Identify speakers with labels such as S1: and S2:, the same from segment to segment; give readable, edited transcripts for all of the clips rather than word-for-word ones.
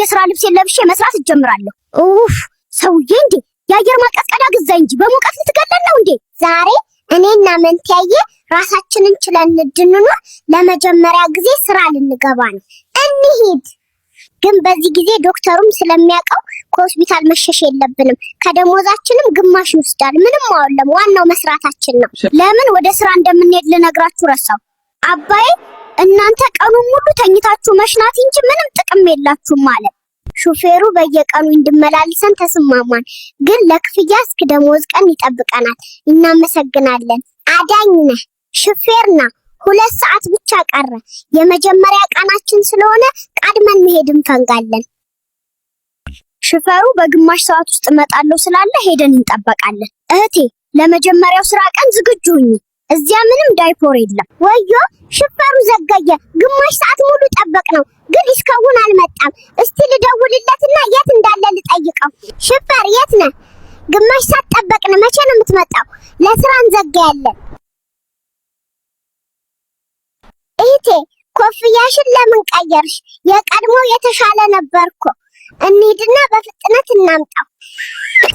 S1: የስራ ልብሴን ለብሼ መስራት እጀምራለሁ። ኡፍ ሰውዬ፣ እንዴ የአየር ማቀዝቀዣ ግዛ እንጂ በሙቀት ልትገለን ነው እንዴ? ዛሬ እኔና መንትያዬ ራሳችንን ችለን እንድንኖር ለመጀመሪያ ጊዜ ስራ ልንገባ ነው። እንሂድ። ግን በዚህ ጊዜ ዶክተሩም ስለሚያውቀው ከሆስፒታል መሸሽ የለብንም። ከደሞዛችንም ግማሽ ይወስዳል። ምንም አይደለም። ዋናው መስራታችን ነው። ለምን ወደ ስራ እንደምንሄድ ልነግራችሁ ረሳው። አባዬ እናንተ ቀኑን ሙሉ ተኝታችሁ መሽናት እንጂ ምንም ጥቅም የላችሁም አለ። ሹፌሩ በየቀኑ እንድመላልሰን ተስማማን። ግን ለክፍያ እስከ ደሞዝ ቀን ይጠብቀናል። እናመሰግናለን። አዳኝ ነህ ሹፌርና። 2 ሰዓት ብቻ ቀረ። የመጀመሪያ ቀናችን ስለሆነ ቀድመን መሄድ እንፈልጋለን። ሹፌሩ በግማሽ ሰዓት ውስጥ እመጣለሁ ስላለ ሄደን እንጠበቃለን። እህቴ፣ ለመጀመሪያው ስራ ቀን ዝግጁ ሁኚ። እዚያ ምንም ዳይፐር የለም። ወዮ ሹፌሩ ዘገየ። ግማሽ ሰዓት ሙሉ ጠበቅነው፣ ግን እስካሁን አልመጣም። እስቲ ልደውልለትና የት እንዳለ ልጠይቀው። ሹፌር፣ የት ነህ? ግማሽ ሰዓት ጠበቅን። መቼ ነው የምትመጣው? ለስራ እንዘገያለን። እህቴ፣ ኮፍያሽን ለምን ቀየርሽ? የቀድሞ የተሻለ ነበር እኮ። እንሂድና በፍጥነት እናምጣው።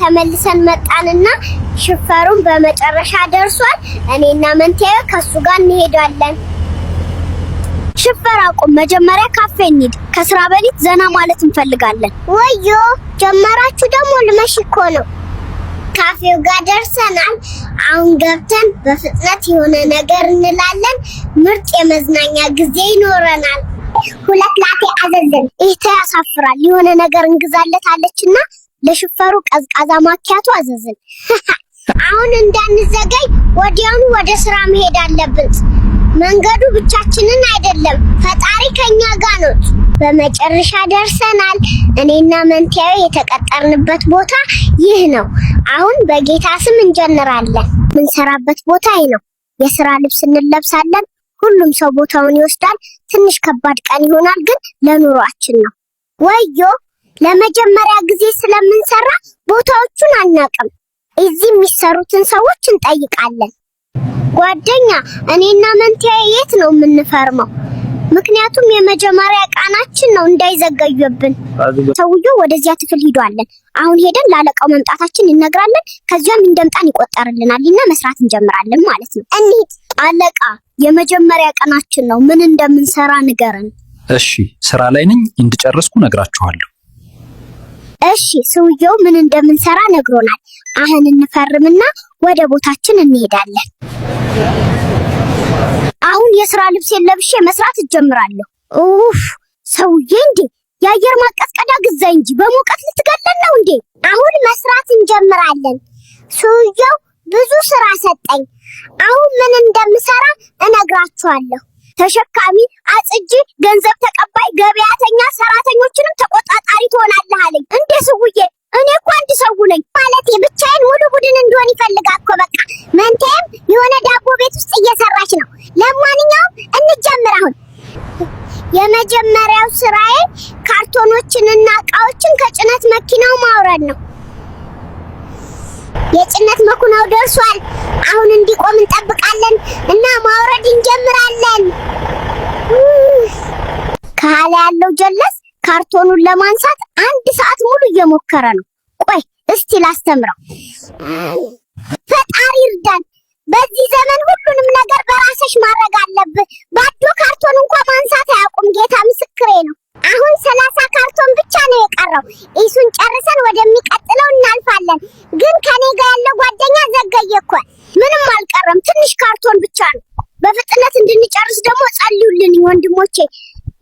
S1: ተመልሰን መጣንና ሹፌሩን በመጨረሻ ደርሷል። እኔና መንቴ ከሱ ጋር እንሄዳለን። ሹፌር አቁም፣ መጀመሪያ ካፌ እንሂድ። ከስራ በፊት ዘና ማለት እንፈልጋለን። ወዮ ጀመራችሁ ደግሞ፣ ልመሽ እኮ ነው። ካፌው ጋር ደርሰናል። አሁን ገብተን በፍጥነት የሆነ ነገር እንላለን። ምርጥ የመዝናኛ ጊዜ ይኖረናል። ሁለት ላቴ አዘዝን። ይህ ያሳፍራል። የሆነ ነገር እንግዛለት አለችና ለሹፌሩ ቀዝቃዛ ማኪያቶ አዘዝን። አሁን እንዳንዘገይ ወዲያውኑ ወደ ስራ መሄድ አለብን። መንገዱ ብቻችንን አይደለም፣ ፈጣሪ ከኛ ጋር ነው። በመጨረሻ ደርሰናል። እኔና መንቲያዊ የተቀጠርንበት ቦታ ይህ ነው። አሁን በጌታ ስም እንጀምራለን። የምንሰራበት ቦታ ይህ ነው። የስራ ልብስ እንለብሳለን። ሁሉም ሰው ቦታውን ይወስዳል። ትንሽ ከባድ ቀን ይሆናል፣ ግን ለኑሯችን ነው። ወዮ ለመጀመሪያ ጊዜ ስለምንሰራ ቦታዎቹን አናውቅም። እዚህ የሚሰሩትን ሰዎች እንጠይቃለን። ጓደኛ፣ እኔና መንቲያ የት ነው የምንፈርመው? ምክንያቱም የመጀመሪያ ቀናችን ነው እንዳይዘገዩብን። ሰውየው ወደዚያ ክፍል ሂዷለን። አሁን ሄደን ላለቃው መምጣታችን እንነግራለን። ከዚያም እንደምጣን ይቆጠርልናል እና መስራት እንጀምራለን ማለት ነው። እንሂድ። አለቃ፣ የመጀመሪያ ቀናችን ነው፣ ምን እንደምንሰራ ንገረን።
S2: እሺ፣ ስራ ላይ ነኝ። እንድጨርስኩ ነግራችኋለሁ።
S1: እሺ፣ ሰውየው ምን እንደምንሰራ ነግሮናል። አሁን እንፈርምና ወደ ቦታችን እንሄዳለን። አሁን የስራ ልብሴን ለብሼ መስራት እጀምራለሁ። ኡፍ ሰውዬ፣ እንዴ የአየር ማቀዝቀዣ ግዛ እንጂ በሙቀት ልትገለን ነው እንዴ? አሁን መስራት እንጀምራለን። ሰውየው ብዙ ስራ ሰጠኝ። አሁን ምን እንደምሰራ እነግራችኋለሁ። ተሸካሚ፣ አጽጂ፣ ገንዘብ ተቀባይ፣ ገበያተኛ፣ ሰራተኞችንም ተቆጣጣሪ ትሆናለህ አለኝ። እንዴ ሰውዬ፣ እኔ እኮ አንድ ሰው ነኝ። ማለቴ ብቻዬን ሙሉ ቡድን እንዲሆን ይፈልጋል እኮ። በቃ መንቴም የሆነ ዳቦ ቤት ውስጥ እየሰራች ነው። ለማንኛውም እንጀምር አሁን። የመጀመሪያው ስራዬ ካርቶኖችንና እቃዎችን ከጭነት መኪናው ማውረድ ነው። የጭነት መኪናው ደርሷል። አሁን እንዲቆም እንጠብቃለን እና ማውረድ እንጀምራለን። ከኋላ ያለው ጀለስ ካርቶኑን ለማንሳት 1 ሰዓት ሙሉ እየሞከረ ነው። ቆይ እስቲ ላስተምረው። ፈጣሪ እርዳን። በዚህ ዘመን ሁሉንም ነገር በራስሽ ማድረግ አለብህ። ባዶ ካርቶን እንኳን ማንሳት አያውቁም። ጌታ ምስክሬ ነው። አሁን 30 ካርቶን ብቻ ነው የቀረው። እሱን ጨርሰን ወደሚቀጥለው እናልፋለን። ግን ከኔ ጋር ያለው ጓደኛ ዘገየ እኮ። ምንም አልቀረም፣ ትንሽ ካርቶን ብቻ ነው። በፍጥነት እንድንጨርስ ደግሞ ጸልዩልኝ ወንድሞቼ።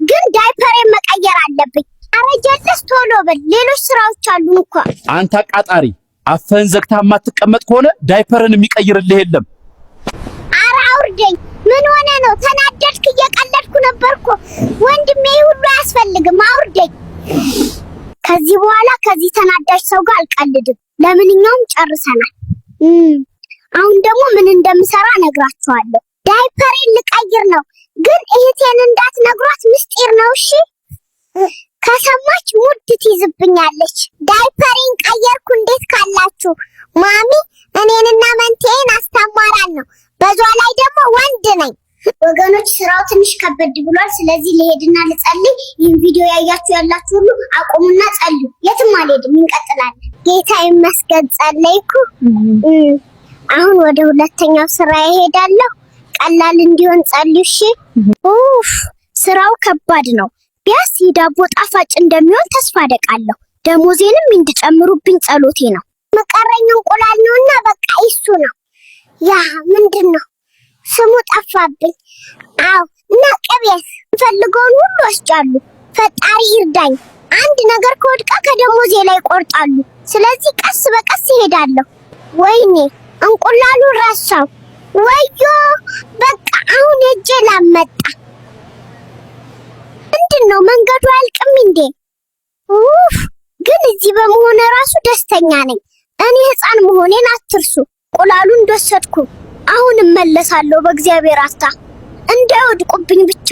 S1: ግን ዳይፐሬን መቀየር አለብኝ። አረ ጀለስ ቶሎ በል፣ ሌሎች ስራዎች አሉን እኮ።
S2: አንተ አቃጣሪ፣ አፍህን ዘግተህ የማትቀመጥ ከሆነ ዳይፐርን የሚቀይርልህ የለም።
S1: አረ አውርደኝ። ምን ሆነ ነው? ተናደድክ? እየቀለድኩ ነበርኩ ወንድሜ። ሁሉ አያስፈልግም፣ አውርደኝ። ከዚህ በኋላ ከዚህ ተናዳጅ ሰው ጋር አልቀልድም። ለምንኛውም ጨርሰናል። አሁን ደግሞ ምን እንደምሰራ እነግራችኋለሁ። ዳይፐሬን ልቀይር ነው፣ ግን እህቴን እንዳትነግሯት፣ ምስጢር ነው። እሺ፣ ከሰማች ሙድ ትይዝብኛለች። ዳይፐሬን ቀየርኩ እንዴት ካላችሁ ማሚ እኔንና መንቴን አስተማራን ነው። በዟ ላይ ደግሞ ወንድ ነኝ። ወገኖች ስራው ትንሽ ከበድ ብሏል። ስለዚህ ልሄድና ልጸልይ። ይህን ቪዲዮ ያያችሁ ያላችሁ ሁሉ አቁሙና ጸልዩ። የትም አልሄድም፣ እንቀጥላለን። ጌታ ይመስገን ጸለይኩ። አሁን ወደ ሁለተኛው ስራ እሄዳለሁ። ቀላል እንዲሆን ጸልዩ እሺ። ኡፍ ስራው ከባድ ነው። ቢያንስ የዳቦ ጣፋጭ እንደሚሆን ተስፋ አደርጋለሁ። ደሞዜንም እንዲጨምሩብኝ ጸሎቴ ነው። መቀረኝ እንቁላል ነውና በቃ እሱ ነው። ያ ምንድን ነው ስሙ ጠፋብኝ። አዎ እና ቅቤስ ፈልገውን ሁሉ ወስጃሉ። ፈጣሪ ይርዳኝ። አንድ ነገር ከወድቃ ከደሞዜ ላይ ቆርጣሉ። ስለዚህ ቀስ በቀስ እሄዳለሁ። ወይኔ እንቁላሉ ረሳው። ወዮ በቃ አሁን ሄጄ ላመጣ። ምንድን ነው መንገዱ አያልቅም እንዴ? ኡፍ! ግን እዚህ በመሆን ራሱ ደስተኛ ነኝ። እኔ ሕፃን መሆኔን አትርሱ። እንቁላሉን እንደወሰድኩ አሁን እመለሳለሁ። በእግዚአብሔር አስታ እንዳይወድቁብኝ ብቻ።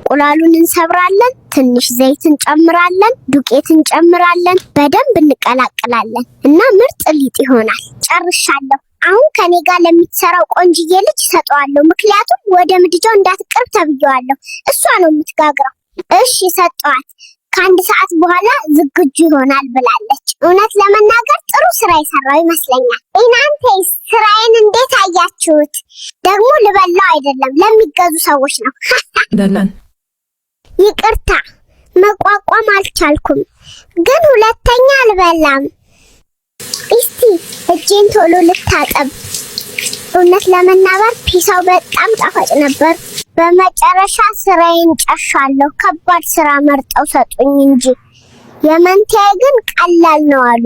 S1: እንቁላሉን እንሰብራለን። ትንሽ ዘይት እንጨምራለን፣ ዱቄት እንጨምራለን፣ በደንብ እንቀላቅላለን እና ምርጥ ሊጥ ይሆናል። ጨርሻለሁ። አሁን ከኔ ጋር ለምትሰራው ቆንጅዬ ልጅ ሰጠዋለሁ። ምክንያቱም ወደ ምድጃው እንዳትቀርብ ተብዬዋለሁ። እሷ ነው የምትጋግረው። እሺ ሰጠዋት። ከአንድ ሰዓት በኋላ ዝግጁ ይሆናል ብላለች። እውነት ለመናገር ጥሩ ስራ የሰራው ይመስለኛል። እናንተስ ስራዬን እንዴት አያችሁት? ደግሞ ልበላው አይደለም ለሚገዙ ሰዎች ነው።
S3: ደለን
S1: ይቅርታ መቋቋም አልቻልኩም፣ ግን ሁለተኛ አልበላም። እስቲ እጄን ቶሎ ልታጠብ። እውነት ለመናገር ፒሳው በጣም ጣፋጭ ነበር። በመጨረሻ ስራዬን ጨርሻለሁ። ከባድ ስራ መርጠው ሰጡኝ እንጂ የመንታዬ ግን ቀላል ነው አሉ።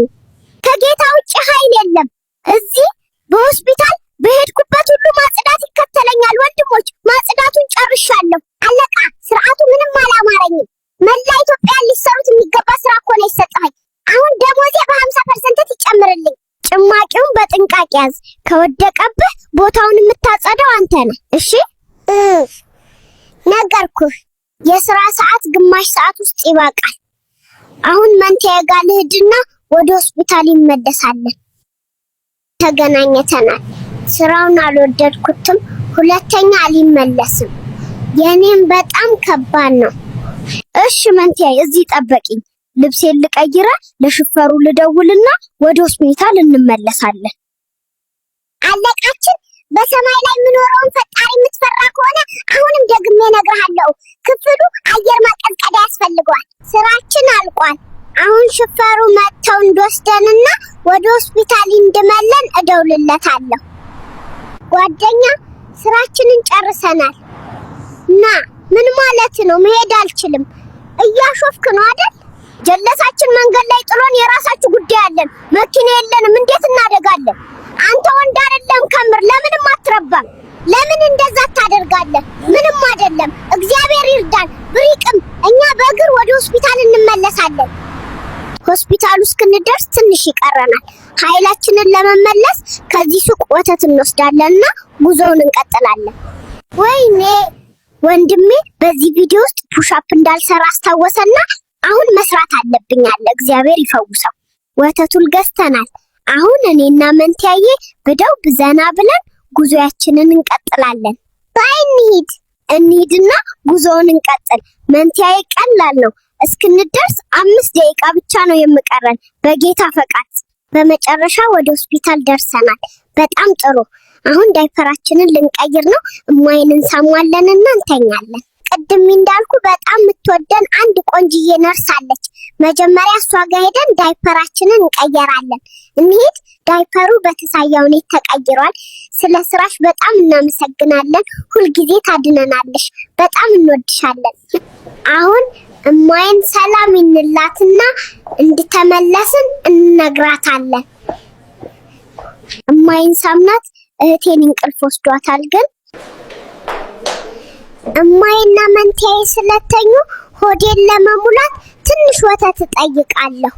S1: ከጌታ ውጭ ኃይል የለም። እዚህ በሆስፒታል በሄድኩበት ሁሉ ማጽዳት ይከተለኛል። ወንድሞች ማጽዳቱን ጨርሻለሁ። አለቃ፣ ስርዓቱ ምንም አላማረኝም። መላ ኢትዮጵያ ሊሰሩት የሚገባ ስራ እኮ ነው የሰጠኸኝ። አሁን ደሞዜ በ50% ይጨምርልኝ። ጭማቂውን በጥንቃቄ ያዝ። ከወደቀብህ ቦታውን የምታጸዳው አንተ ነህ። እሺ ነገርኩህ። የስራ ሰዓት ግማሽ ሰዓት ውስጥ ይበቃል። አሁን መንታዬ ጋር ልሂድና ወደ ሆስፒታል ይመለሳለን። ተገናኝተናል። ስራውን አልወደድኩትም። ሁለተኛ አልመለስም። የኔም በጣም ከባድ ነው። እሺ መንታዬ፣ እዚህ ጠበቂኝ። ልብሴን ልቀይረ ለሹፌሩ ልደውልና ወደ ሆስፒታል እንመለሳለን። አለቃችን በሰማይ ላይ የምኖረውን ፈጣሪ የምትፈራ ከሆነ አሁንም ደግሜ እነግርሃለሁ፣ ክፍሉ አየር ማቀዝቀዣ ያስፈልገዋል። ስራችን አልቋል። አሁን ሹፌሩ መጥተው እንዲወስደንና ወደ ሆስፒታል እንድመለን እደውልለታለሁ። ጓደኛ ስራችንን ጨርሰናል። ና ምን ማለት ነው? መሄድ አልችልም። እያሾፍክ ነው አይደል? ጀለሳችን መንገድ ላይ ጥሎን የራሳችሁ ጉዳይ አለን። መኪና የለንም። እንዴት እናደርጋለን? አንተ ወንድ አይደለም ከምር ለምንም አትረባም። ለምን እንደዛ ታደርጋለህ? ምንም አይደለም። እግዚአብሔር ይርዳን። ብሪቅም እኛ በእግር ወደ ሆስፒታል እንመለሳለን። ሆስፒታሉ እስክንደርስ ትንሽ ይቀረናል። ኃይላችንን ለመመለስ ከዚህ ሱቅ ወተት እንወስዳለንና ጉዞውን እንቀጥላለን። ወይኔ ወንድሜ በዚህ ቪዲዮ ውስጥ push up እንዳልሰራ አስታወሰና አሁን መስራት አለብኝ አለ። እግዚአብሔር ይፈውሰው። ወተቱን ገዝተናል። አሁን እኔና መንቲያዬ ብደው ብዘና ብለን ጉዞያችንን እንቀጥላለን። bye እንሂድ እንሂድና ጉዞውን እንቀጥል። መንቲያዬ ቀላል ነው። እስክንደርስ 5 ደቂቃ ብቻ ነው የምቀረን በጌታ ፈቃድ። በመጨረሻ ወደ ሆስፒታል ደርሰናል። በጣም ጥሩ። አሁን ዳይፐራችንን ልንቀይር ነው። እማይን እንሳማለንና እንተኛለን። ቅድም እንዳልኩ በጣም የምትወደን አንድ ቆንጅዬ ነርስ አለች። መጀመሪያ እሷ ጋር ሄደን ዳይፐራችንን እንቀየራለን። እንሂድ። ዳይፐሩ በተሳያ ሁኔታ ተቀይሯል። ስለ ስራሽ በጣም እናመሰግናለን። ሁልጊዜ ታድነናለሽ። በጣም እንወድሻለን። አሁን እማይን ሰላም እንላትና እንድተመለስን እንነግራታለን። እማይን ሳምናት እህቴን እንቅልፍ ወስዷታል። ግን እማይና መንቲያዬ ስለተኙ ሆዴን ለመሙላት ትንሽ ወተት እጠይቃለሁ።